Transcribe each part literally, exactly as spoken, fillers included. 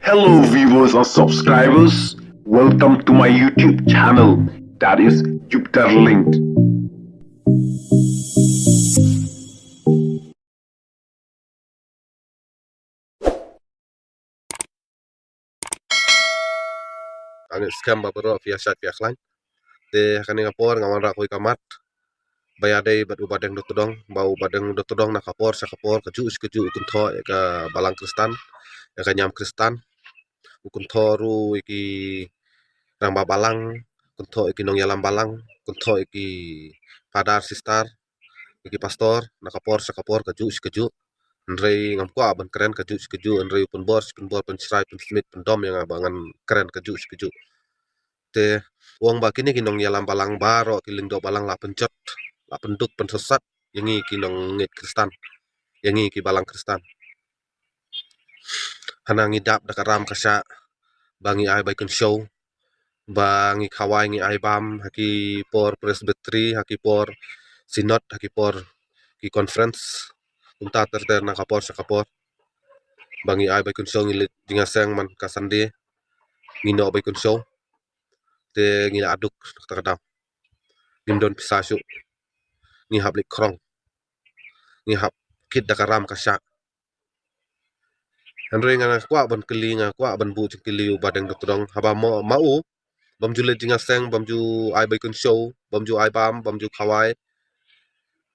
Hello viewers and subscribers, welcome to my YouTube channel, that is Jupiter Linked. Ani skhem ba baroh phi ïa shait phi ïa khlaiñ. Te ha kane ka por nga wanrah kawei ka mat ba ïadei bad u Badeng Dotdong, ba u Badeng Dotdong na ka por sha ka por, kajuh shi kajuh u kynthoh ïa ka balang Khristan, ïa ka niam Khristan. U kynthoh ruh ïa ki rangbah balang, kynthoh ïa ki nongïalam balang, kynthoh ïa ki father, sister, ïa ki pastor na ka por sha ka por, kajuh shi kajuh. Hynrei ngam kwah ban kren kajuh shi kajuh, hynrei u pynbor shi pynbor, pynshlur pynsmit pyndom ïa nga ba ngan kren kajuh shi kajuh. Te u ong ba kine ki nongïalam balang baroh, ki lyngdoh balang la pynjot, la pynduk pynsosat ïa ngi ki nongngeit Khristan, ïa ngi ki balang Khristan. Hana ngi dap da ka ram ka shah ba ngi ai bai kynshew, ba ngi khawai, ngi ai bam ha ki por Presbytery, ha ki por Synod, ha ki por ki conference, kumta ter ter na ka por sha ka por. Ba ngi ai bai kynshew, ngi leit jingïaseng man ka Sunday, ngi noh bai kynshew. Te ngi la aduk kata ka daw. Ngim don pisa shuh. Ngi hap leit khrong. Ngi hap kit da ka ram ka shah. Hynrei nga kwah ban kylli, nga kwah ban buh jingkylli u Badeng Dotdong, haba ma, ma u bym ju leit jingïaseng, bym ju ai bai kynshew, bym ju ai bam, bym ju khawai,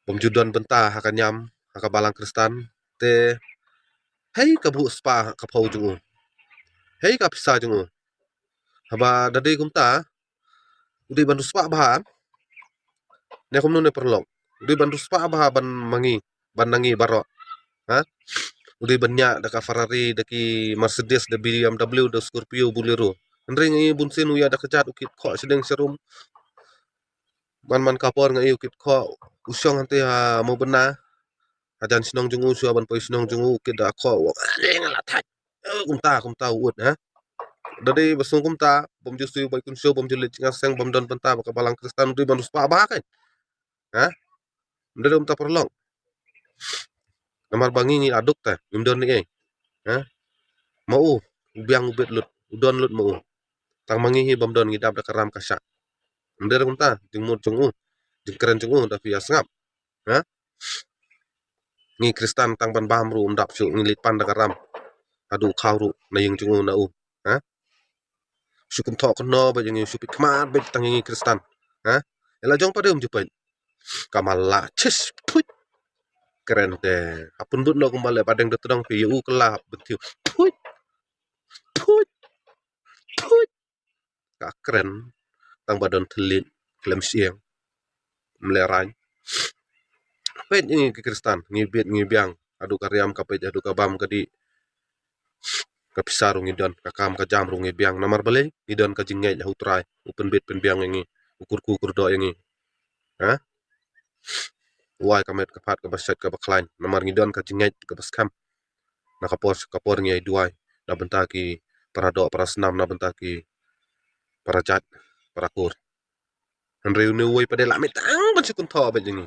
bym ju don bynta ha ka niam, ha ka balang Khristan. Te hei ka buh spah ka phew jong u, hei ka pisa jong u. Haba da dei kumta, u dei ban riewspah bha ne kumno ne paralok? U dei ban riewspah bha ban ma ngi, ban na ngi baroh, ha? U dei ban ñiah da ka Ferrari, da ki Mercedes, da B M W, da Scorpio, Bolero. Hynrei nga i bunsien u ïa da ka jat, u kit khoh shadeng sharum. Man man ka por nga i u kit khoh, u shong hangtei ha Mawbynna, hajan shnong jong u, shuwa ban poi shnong jong u, u kit da khoh, u, nga la thait. Eh, kumta, kumta u ud, ha. Da dei ba sngew kumta, bym ju siew bai kynshew, bym ju leit jingïaseng, bym don bynta bad ka balang Khristan, u dei ban riewspah bha kein, ha. Ym dei kumta paralok. Namar ba ngi ngi aduk te, ngim don ne ei, ha. Ma u, u biang u bit lut, u don lut ma u. Tang ma ngi hi bym don, ngi dap da ka ram ka shah. Ym dei kumta, jingmut jong u, jingkren jong u, da phi ïa sngap, ha. Ngi Khristan tang ban bam ruh ym dap shuh, ngi leit pan da ka ram. Haduh khaw ruh na ïing jong u na u, ha. Shu kynthoh kynnoh beit ïa ngi, shu peit khmat beit tang ïa ngi Khristan, ha. Ïa la jong pat de ym ju peit. Ka mala chis phuit. Kren te. Hap pynbut noh kumba leh Badeng Dotdong, phi ïa u kylla hap bynthiew. Phuit. Phuit. Phuit. Ka kren tang ba don thylliej khlem shyieng. Ym lehraiñ. Peit ïa ngi ki Khristan, ngi bit ngi biang, haduh ka riam ka peit, haduh ka bam ka dih. Ka pisa ruh ngi don, ka kam ka jam ruh ngi biang. Namar balei? Ngi don ka jingngeit ha u Trai, u pynbit pynbiang ïa ngi, u kyrkhu kyrdoh ïa ngi, ha. U ai ka met ka phad kaba shait kaba khlaiñ, namar ngi don ka jingngeit kaba skhem. Na ka por sha ka por ngi ïai duwai na bynta ki para doh para snam, na bynta ki para jait para kur. Hynrei une uwei pat de la mih tang ban shu kynthoh beit ïa ngi,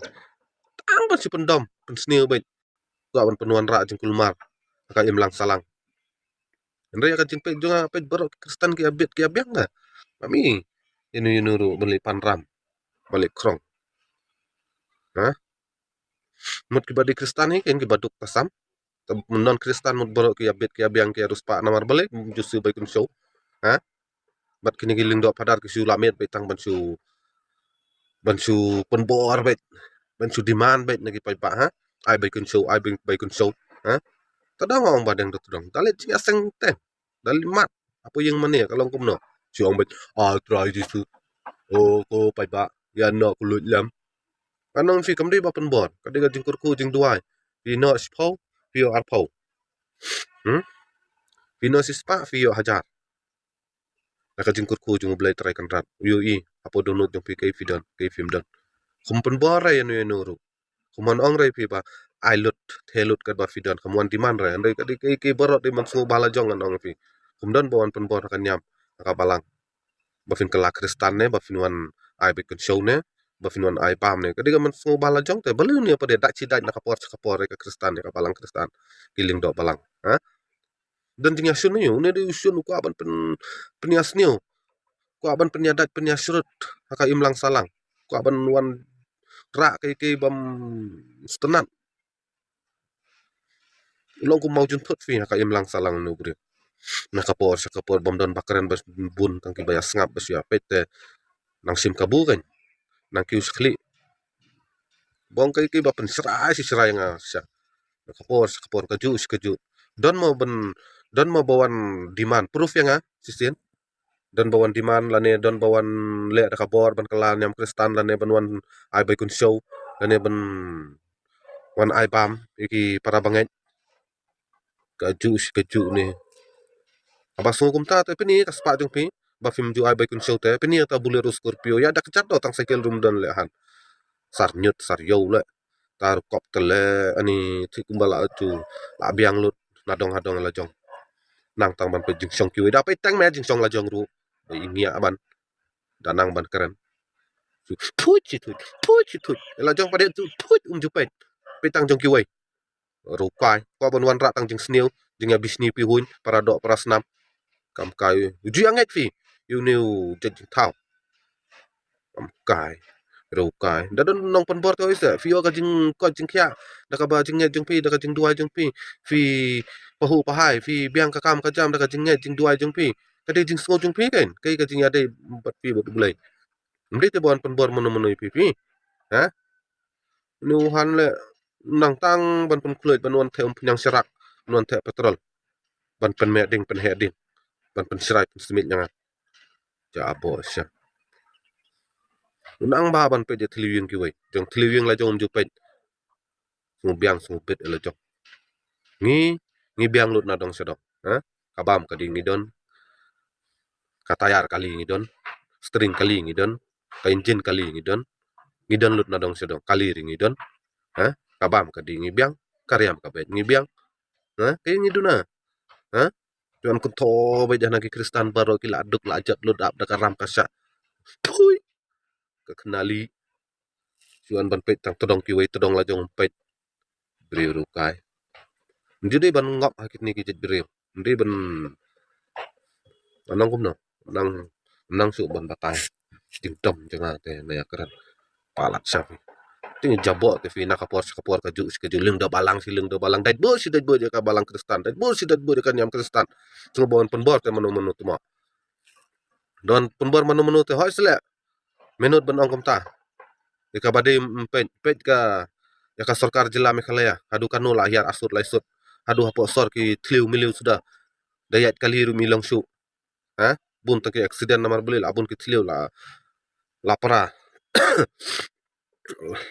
tang ban shu pyndom pynsniew beit. Kwah ban pynwanrah jingkulmar ha ka imlang sahlang. Hynrei ha ka jingpeit jong nga, peit baroh ki Khristan ki ïa bit ki ïa biang ka. Mami, ïa no ïa no ruh ban leit pan ram, ban leit khrong, ha. Mut kiba dei Khristan hi kin kiba duk tasam. Te non Khristan mut baroh ki ïa bit ki ïa biang ki ïa riewspah, namar balei? Ym ju siew bai kynshew, ha. Bad kine ki lyngdoh phadar ki shu la miet beit tang ban shu, ban shu pynbor beit, ban shu demand beit na ki paidbah, ha. Ai bai kynshew, ai bai, bai kynshew, ha. Te da nga ong Badeng Dotdong, da leit jingïaseng te, da leit mad hapoh ïing mane, ka long kumno? Shu ong beit, "Ah, Trai Jisu, o ko paidbah, ïa noh ko luid lem." Ngan ong phi, kam dei ba pynbor, ka dei ka jingkyrkhu jingduwai. Phi noh shiphew, phi ïoh arphew. Hmm? Phi noh shispah, phi ïoh hajar. Na ka jingkyrkhu jong U Blei Trai Kynrad, u ïohi hapoh dohnud jong phi kaei phi don, kaei phim don. Khum pynbor re ïa no ïa no ruh. Khum wan ong re phi ba ai lut, the lut katba phi don, khum wan demand re. Hynrei ka dei kaei kaei baroh dei ban sngewbha la jong, ngan ong phi. Khum don ba wan pynbor ha ka niam, ha ka balang, ba phin kylla Khristan ne ba phin wan ai beit kynshew ne ba phin wan ai bam ne. Ka dei ka ban sngewbha la jong te. Balei une pat de dait shi dait na ka por sha ka por, ka Khristan ne ka balang Khristan, ki lyngdoh balang, ha. Don jingïashun ïa u, une dei u shun u kwah ban pyn, pynïasniew. Kwah ban pynïadait pynïashrut ha ka imlang sahlang. Kwah ban wanrah kiei kiei bym sngewtynnat. U long kum u maw jynthut phi ha ka imlang sahlang une u briew. Na ka por sha ka por bym don ba kren ba bun tang kiba ïa sngap ba shu ïa peit te nang shim kabu kan. Nang kiew sha khlieh. Bong kiei kiei ba pynshrai shi shrai nga sha. Na ka por sha ka por kajuh shi kajuh. Don mo ban, don mo ba wan demand proof ïa nga shisien. Don ba wan demand lane don ba wan leh da ka bor ban kylla niam Khristan lane ban wan ai bai kynshew lane ban wan ai bam ïa ki para bangeit. Kajuh shi kajuh ne. Haba sngew kumta te pynïa ka spah jong phi ba phim ju ai bai kynshew te pynïa ta Bolero Scorpio ïa da ka jat do tang cycle ruh ym don leh han. Sar ñiut sar ïew leh. Ta ruh kop te leh ani thik kumba la ju la biang lut na dong ha dong la jong. Nang tang ban peit jingshong kiwei da peit tang me jingshong la jong ruh. Ba i ngiah ban da nang ban kren. Thuit shi thuit, thuit shi thuit. La jong pat de thuit um ju peit. Peit tang jong kiwei. Rukai. Ko ban wanrah tang jingsniew, jingïabishni phi huin, para doh para snam. Kam kai. Ju ïa ngeit phi. Ïa une u jait jingthaw. Kam kai. Rukai. Da don nongpynbor te oi se. Phi ïoh ka jingkoit jingkhiah. Da kaba jingngeit jong phi, da ka jingduwai jong phi. Phi pahuh pahai, phi biang ka kam ka jam da ka jingngeit jingduwai jong phi. Ka dei jingsngew jong phi kan. Kaei ka jingïadei bad phi bad U Blei. Ym dei te ban pynbor mano mano ïa phi phi. Ha? Une u han leh nang tang ban pynkhluit ban wan theh umphniang sharak, ban wan theh petrol. Ban pynmeh ding, pynheh ding. Ban pynshrai, pynsmit ïa nga. Ja abo sha. U nang ba ban peit ïa thliew ïing kiwei. Jong thliew ïing la jong um ju peit. Sngew biang, sngew bit ïa la jong. Ngi, ngi biang lut na dong sha dong. Ha? Ka bam ka dih ngi don. Ka tayar kali ngi don. String kali ngi don. Ka injin kali ngi don. Ngi don lut na dong sha dong. Kali ri ngi don. Ha? Ka bam ka dih ngi biang. Ka riam ka beit ngi biang. Ha? Kaei ngi duna. Ha? Juan kynthoh beit ïa na ki Khristan baroh ki la duk la jot lut ap da ka ram ka shah. Phui. Ka khnali. Juan ban peit tang tdong kiwei tdong la jong peit. Briew rukai. Ym dei ban ngop ha kine ki jait briew. Ym dei ban nang kumno. Nang, nang shu ban batai. Jingdom jong nga te na ïa kren. Palat sha phi. Te jabok te phi na ka por sha ka por kajuh shi kajuh lyngdoh balang shi lyngdoh balang. Dait bor shi dait bor ïa ka balang Khristan. Dait bor shi dait bor ïa ka niam Khristan. Sngewbha ban pynbor te mano mano te mo. Don pynbor mano mano te hoi shleh. Minot ban ong kumta. Ïa kaba dei ym peit, peit ka, ïa ka sorkar jylla Meghalaya. Haduh kano la hiar asut la isut. Haduh hapoh sor ki thliew miliw suda. Da ïaid kali ruh ym i long shuh. Ha? Bun tang ki accident namar balei la bun ki thliew la, la pra.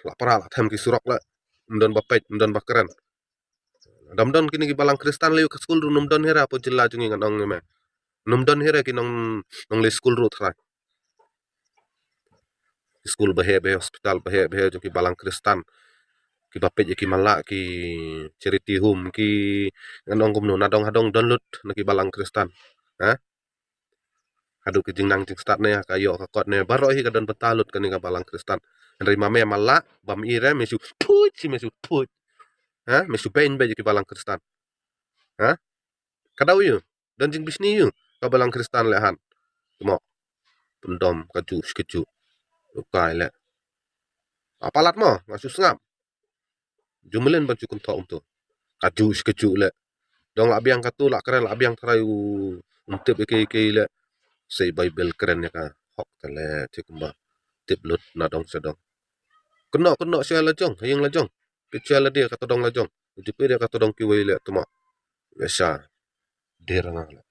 La pra la them ki surok la. Ym don ba peit, ym don ba kren. Dam don kine ki balang Khristan lei ka skul ruh ym don hi ra hapoh jylla jong ngi ngan ong ïa me. Ym don hi ra ki nong, nonglei skul ruh tharai. Ki skul ba heh ba heh, hospital ba heh ba heh jong ki balang Khristan. Kiba peit ïa ki mala, ki charity home, ki ngan ong kumno, na dong ha dong don lut na ki balang Khristan. Ha? Haduh ki jingnang jingstad ne, ka ïoh ka kot ne, baroh hi ka don bynta lut kane ka balang Khristan. Hynrei ma me mala, bym i re, me shu thuit, shi me shu thuit. Ha? Me shu beiñ beit ïa ki balang Khristan. Ha? Ka daw ïa u, don jingbishni ïa u, ka balang Khristan leh han. Te mo, pyndom kajuh shi kajuh. Rukai leh. Ah, palat mo, nga shu sngap. Ju mlien ban shu kynthoh kumto. Kajuh shi kajuh leh. Dong la biang katu, la kren la biang tharai u, um tip ïa kiei kiei leh. Sei Baibl kren ïa ka hok te leh, te kumba tip lut na dong sha dong. Kynnoh, kynnoh sha la jong, ha ïing la jong. Peit sha la de ka tdong la jong. Ju peit ïa ka tdong kiwei leh te mo. Ïa sha. Der nga leh.